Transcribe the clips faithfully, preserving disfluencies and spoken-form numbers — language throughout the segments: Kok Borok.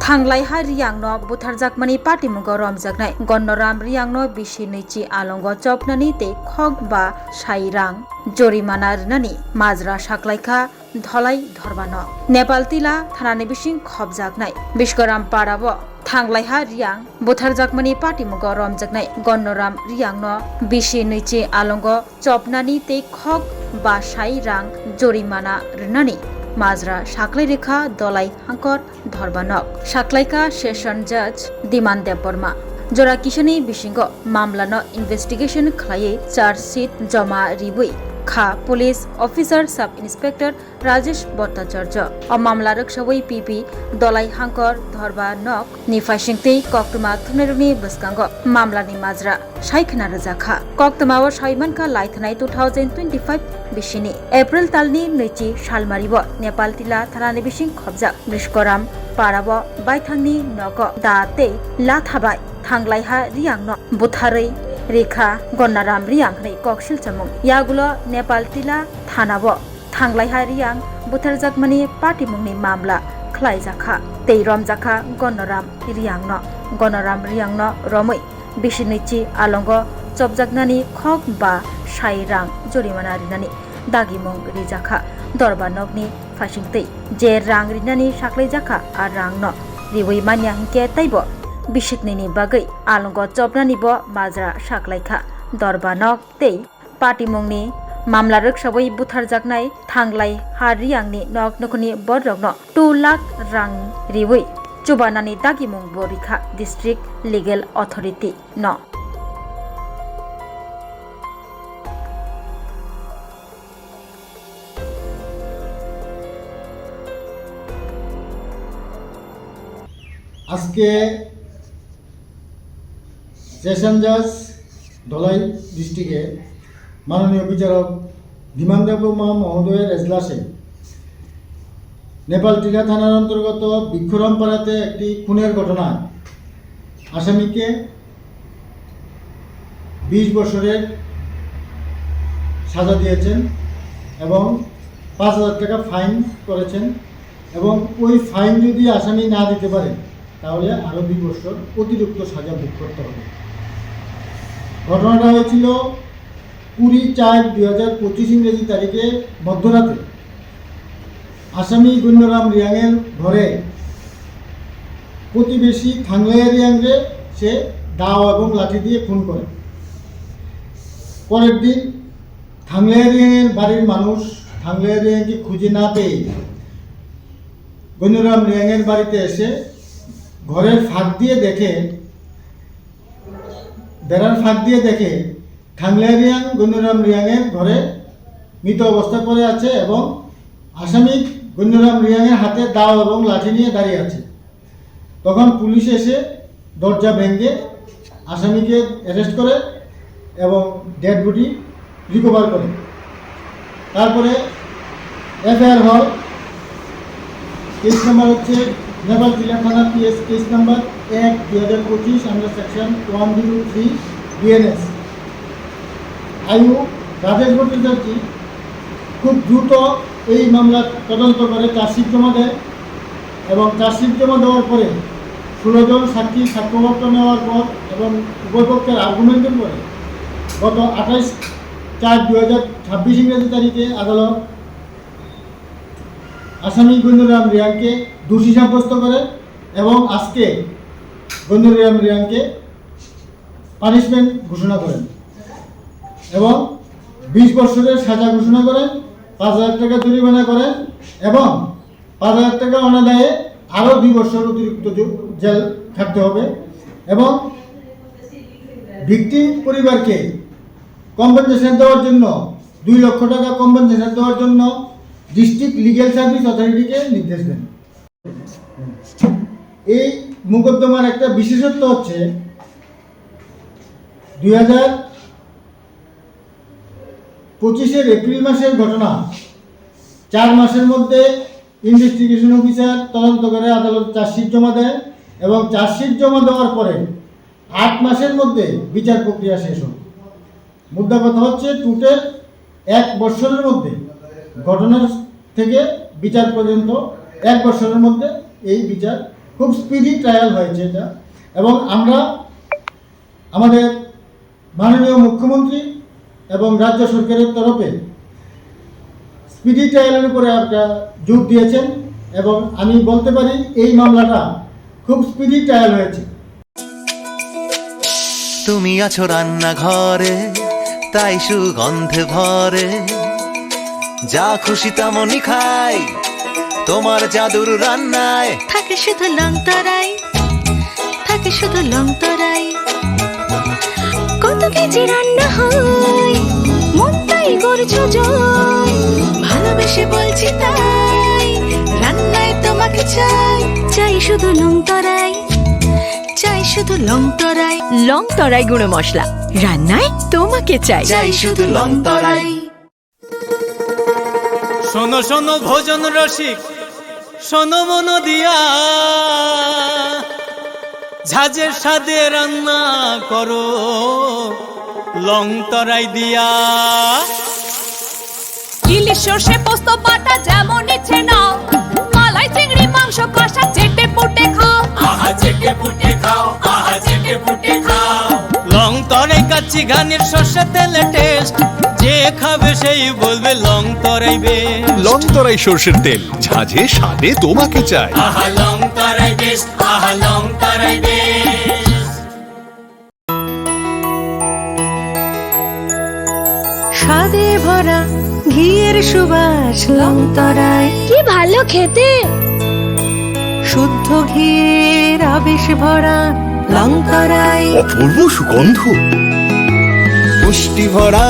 Thanglaiha Riangno butharjakmani patimungo romjaknai Gonnoram Riangno bisi nwichi alongo chopnani tei khok ba sai rang jorimana rwnani majra saklaikha Dholai Dhorbanok. Nepal Tila thanani bising khopjaknai Biskoram Parabo Thanglaiha Riang butharjakmani patimungo romjaknai Gonnoram Riangno bisi nwichi alongo chopnani tei khok ba sai rang jorimana rwnani majra saklai rwkha Dholai Hangkor Dhorbanok. Saklaikha Session Judge Diman Debbarma. Jora kisani bisingo mamlano investigation khlaiwi charge sheet joma riwi kha Police Officer Sub Inspector Rajesh Bhattacharya. O mamla rwksawi P P Dholai Hangkor Dhorbanok ni phaisingtwi koktwma thumnairokni bwskango mamlani majra sai khna rwjakha. Koktwmao sai mankha laithanai two thousand twenty-five bisini April talni nwichi salmario Nepal Tila thanani bising khopjak Biskoram Parabo baithangni nogo da tei lathabai Thanglaiha Riangno butharwi rikha Gonnoram Riang hwnwi kok silchamung. Yagulo Nepal Tila thanao Thanglaiha Riang butharjakmani patimungni mamla khlaijakha tei romjakha Gonnoram Riangno. Gonnoram Riangno romwi bisi nwichi alongo chopjaknani khok ba sai rang jorimana rinani dagimung rijakha Dhorbanokni phaisingtwi. Je rang rinani saklaijakha, a rangno riwi manya hinkhe teibo bisiknwini bagwi alongo chopnanibo majra saklaikha Dhorbanok tei patimungni mamla rwksawi butharjaknai Thanglaiha Riangni nok nukhungni bororokno two lakh rang riwi chubanani dagimungbo rikha District Legal Authority no. আজকে সেশন জাজ ধলাই ডিস্ট্রিক্টে মাননীয় বিচারক ধীমান দেববর্মা মহোদয়ের এজলাসে নেপাল টিলা থানার অন্তর্গত বৃক্ষরামপাড়াতে একটি খুনের ঘটনায় আসামিকে বিশ বছরের সাজা দিয়েছেন এবং পাঁচ হাজার টাকা ফাইন করেছেন এবং ওই ফাইন যদি আসামি না দিতে পারে, তাহলে আরও দুই বছর অতিরিক্ত সাজা ভোগ করতে হবে। ঘটনাটা হয়েছিল কুড়ি চার দুই হাজার পঁচিশ ইংরেজি তারিখে মধ্যরাতে আসামি গুন্ডরাম রিয়াংয়ের ঘরে প্রতিবেশী থাংলাইয়া রিয়াংরে সে দাও এবং লাঠি দিয়ে খুন করে। পরের দিন থাংলাইয়া রিয়াংয়ের বাড়ির মানুষ থাংলাইয়া রিয়াংকে খুঁজে না পেয়ে গুন্ডরাম রিয়াংয়ের বাড়িতে এসে ঘরের ফাঁক দিয়ে দেখে, বেড়ার ফাঁক দিয়ে দেখে থাংলাইয়া রিয়াং গুন্ডরাম রিয়াংয়ের ঘরে মৃত অবস্থা পড়ে আছে এবং আসামি গুন্ডরাম রিয়াংয়ের হাতে দাও এবং লাঠি নিয়ে দাঁড়িয়ে আছে। তখন পুলিশ এসে দরজা ভেঙে আসামিকে অ্যারেস্ট করে এবং ডেড বডি রিকভার করে। তারপরে এফআইআর হয়। কেস নাম্বার হচ্ছে নেপাল টিলা থানা পিএস, কেস নাম্বার এক দুই হাজার পঁচিশ, under section one zero three BNS. IO Rajesh Bhattacharya খুব দ্রুত এই মামলার তদন্ত করে চার্জশিট জমা দেয় এবং চার্জশিট জমা দেওয়ার পরে ষোলো জন সাক্ষী সাক্ষ্যপত্র নেওয়ার পর এবং উভয় পক্ষের আর্গুমেন্টের পরে গত আঠাইশ চার দুই হাজার ছাব্বিশ ইংরেজি তারিখে আদালত আসামি গুন্ডুরাম রিয়াংকে দোষী সাব্যস্ত করে এবং আজকে গুন্ডুরাম রিয়াংকে পানিশমেন্ট ঘোষণা করেন এবং বিশ বছরের সাজা ঘোষণা করেন, পাঁচ হাজার টাকা জরিমানা করেন এবং পাঁচ হাজার টাকা অনাদায়ে আরও দুই বছর অতিরিক্ত জে-, জেল খাটতে হবে এবং ভিকটিম পরিবারকে কম্পেনসেশন দেওয়ার জন্য, দুই লক্ষ টাকা কম্পেনসেশন দেওয়ার জন্য ডিস্ট্রিক্ট লিগ্যাল সার্ভিস অথরিটিকে নির্দেশ দেন। এই মোকদ্দমার একটা বিশেষত্ব হচ্ছে দুই হাজার পঁচিশের এপ্রিল মাসের ঘটনা, চার মাসের মধ্যে ইনভেস্টিগেশন অফিসার তদন্ত করে আদালতে চার্জশিট জমা দেয় এবং চার্জশিট জমা দেওয়ার পরে আট মাসের মধ্যে বিচার প্রক্রিয়া শেষ হয়। মুদ্রা কথা হচ্ছে, টোটাল এক বছরের মধ্যে, ঘটনার থেকে বিচার পর্যন্ত এক বছরের মধ্যে এই বিচার খুব স্পিডি ট্রায়াল হয়েছে এটা। এবং আমরা আমাদের মাননীয় মুখ্যমন্ত্রী এবং রাজ্য সরকারের তরফে স্পিডি ট্রায়ালের উপরে একটা জোর দিয়েছেন। এবং আমি বলতে পারি, এই মামলাটা খুব স্পিডি ট্রায়াল হয়েছে। তুমি আছো রান্নাঘরে, তাই সুগন্ধে ভরে। যা খুশি তেমনই খাই, তোমার জাদুর রান্নায়। থাকে শুধু লংতরাই, থাকে শুধু লংতরাই। কত কেজি রান্না হয়, মনটাই করছো জয়। ভালোবেসে বলছি তাই, রান্নায় তোমাকে চাই। চাই শুধু লংতরাই, চাই শুধু লংতরাই। লংতরাই গুঁড়ো মশলা, রান্নায় তোমাকে চাই। চাই শুধু লংতরাই। শোনো শোনো ভোজন রসিক, শোনো মন দিয়া। ঝাঁঝের স্বাদে রান্না করো লং তরাই দিয়া। ইলিশ সর্ষে পোস্ত বাটা যেমন ইচ্ছে নাও, মালাই চিংড়ি মাংস কষা চেটে পুটে খাও। আহা চেটে পুটে খাও, আহা চেটে পুটে খাও। লং তরাই কাচ্চি ঘানির সর্ষে তেলে টেস্ট, যে খাবে সেই বলবে লং তরাই বেস্ট। লং তরাই সর্ষের তেল, ঝাঁঝে স্বাদে তোমাকে চাই। আহা লং তরাই বেস্ট, আহা লং তরাই বেস্ট। স্বাদে ভরা ঘিয়ের সুবাস লংতরায়। কি ভালো খেতে। শুদ্ধ ঘিয়ের আবেশ ভরা লংতরায়। অপূর্ব সুগন্ধ। পুষ্টি ভরা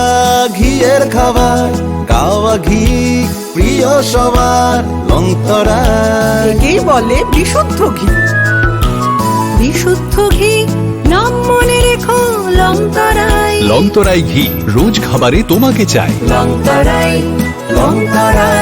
ঘিয়ের খাবার, গাওয়া ঘি প্রিয় সবার, লংতরায়। একেই বলে বিশুদ্ধ ঘি। বিশুদ্ধ ঘি, নাম মনে রেখো লংতরায়। লংতরাই ঘি, রোজ খাবারে তোমাকে চাই। লংতরায়, লংতরায়।